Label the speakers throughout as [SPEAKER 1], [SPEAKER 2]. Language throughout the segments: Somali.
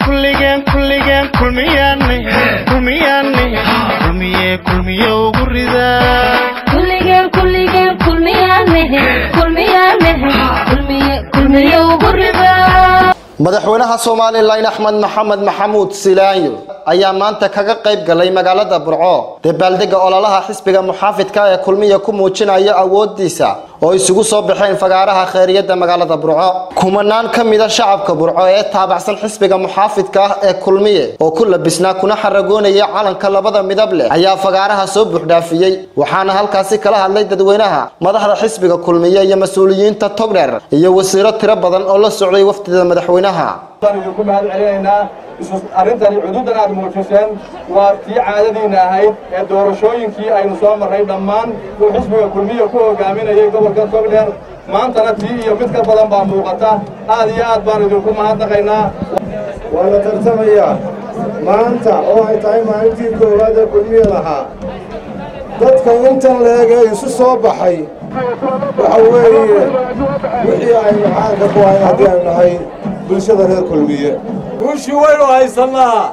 [SPEAKER 1] Kulligeen kulligeen kulmiyaane kulmiyaane kulmiye kulmiye ugu ridaa.
[SPEAKER 2] Kulligeen kulligeen kulmiyaane kulmiyaane kulmiye kulmiye ugu ridaa.
[SPEAKER 3] Madaxweynaha Somaliland Axmed Maxamed Maxamuud Silaanyo ayaa maanta kaga qayb galay magaalada Burco dabaaldega ololaha xisbiga muxaafidka ee Kulmiye ku muujinaya awoodiisa oo isugu soo baxeen fagaaraha khayriyada magaalada Burco. Kumanaan ka mid ah shacabka Burco ee taabacsan xisbiga muxaafidka ee Kulmiye oo ku labisnaa kuna xaragoonaya calanka labada midab leh ayaa fagaaraha soo buuxdhaafiyay, waxaana halkaasi kala hadlay dadweynaha, madaxda xisbiga Kulmiye iyo mas'uuliyiinta Togdheer iyo wasiiro tiro badan oo la socday wafdida madaxweynaha.
[SPEAKER 4] Idinku mahad celinaynaa arrintani cududan aad muujiseen waa tii caadadiina ahayd ee doorashooyinkii aynu soo marray dhammaan uu xisbiga Kulmiye ku hogaaminayay gobolka Togdheer. Maantana tii iyo mid ka badan baa muuqata. Aad iyo aad baan idinku mahadnaqaynaa.
[SPEAKER 5] Waa la tartamayaa maanta oo ay tahay maalintii koowaad ee Kulmiye lahaa. Dadka intan leeg ee isu soo baxay waxa weeye wixii aynu caanka ku ahayn haddii aynu nahay bulshada reer Kulmiye.
[SPEAKER 6] Guushii waynu haysannaa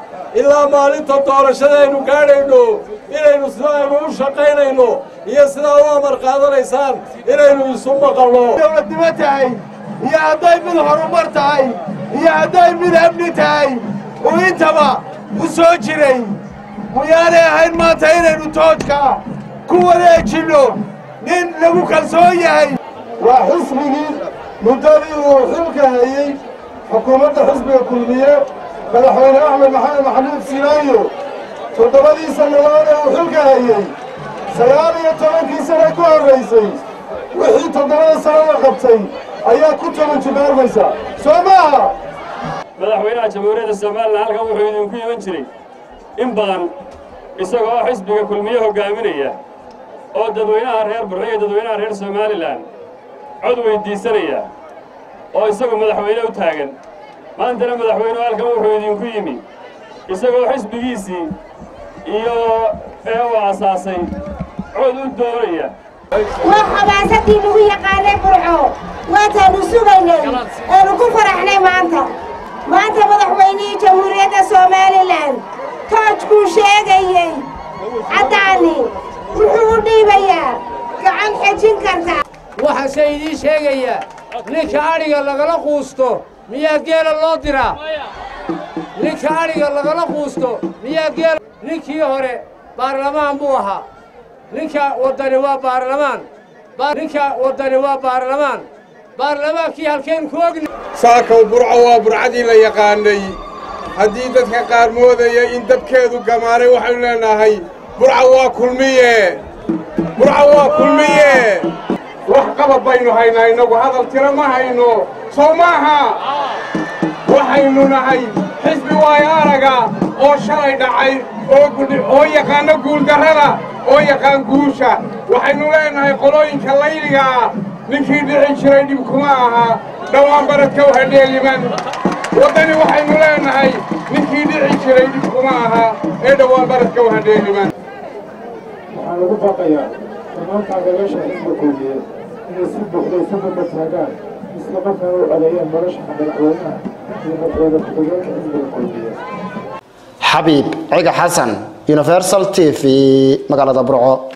[SPEAKER 6] ilaa maalinta doorashadaynu gaadhayno inaynu sidaaynu u shaqaynayno iyo sidaa u amar qaadanaysaan inaynu isu maqalno.
[SPEAKER 5] Dowladnimo tahay iyo hadday mid horumar tahay iyo hadday mid amni tahay uu intaba u soo jiray muyaanay ahayn maanta inaynu toojka ku wareejinno nin lagu kalsoon yahay. Waa xisbigii muddadii uu xilka hayey xukuumadda xisbiga Kulmiye madaxweyne Axmed Maxamed Maxamuud Silaanyo 7dii sannadood ee uu xilka hayey 19kii sano ku horraysay wixii 7da sano la qabtay ayaa ku toban jibaarmaysa soo maaha.
[SPEAKER 7] Madaxweynaha Jamhuuriyadda Somaliland halkan wuxuu idinku iman jiray in badan isagoo xisbiga Kulmiye hogaaminaya oo dadweynaha reer Burco iyo dadweynaha reer Somaliland cod weydiisanaya oo isagu madaxweyne u taagan. Maantana madaxweynuhu halkan wuxuu idinku yimi isagoo xisbigiisii iyo ee uu asaasay cod u doonaya.
[SPEAKER 8] Waa xamaasadii lagu yaqaanay Burco, waataanu sugaynay eenu ku faraxnay maanta. Maanta madaxweynihii Jamhuuriyadda Somaliland toojkuu sheegayey caddaani wuxuu u dhiibayaa gacan xejin karta.
[SPEAKER 9] Waxaase idiin sheegayaa ninka adhiga lagala quusto miyaa geela loo diraa? Ninka adhiga lagala quusto miyaa geela? Ninkii hore baarlamaan buu ahaa. Ninka waddani waa baarlamaan. Ninka waddani waa baarlamaan. Baarlamaankii halkeen ku ogni.
[SPEAKER 6] Saakaw Burco waa burcadii la yaqaanay. Haddii dadka qaar moodaya in dabkeedu gamaaray waxaynu leenahay Burco waa Kulmiye, Burco waa Kulmiye. Wax qabad baynu haynaa innagu, hadal tiro ma hayno soo maaha. Waxaynu nahay xisbi waayo araga oo shalay dhacay oo yaqaano guuldarrada oo yaqaan guusha. Waxaynu leenahay qolooyinka layliga ah ninkii dhici jiray dhib kuma aha dhowaan baradka u hadheeliman. Waddani waxaynu leenahay ninkii dhici jiray dhib kuma aha ee dhowaan baradka u hadheeliman.
[SPEAKER 5] Waxaan ugu baaqayaa dhammaan taageerayaasha xisbiga Kulmiye inay si buuxda isu garab taagaan isla markaana u codeeyaan murashaxa madaxweynaha iyo madaxweyne ku-xigeenka xisbiga Kulmiye.
[SPEAKER 3] Xabiib Ciga Xasan, Universal TV, magaalada Burco.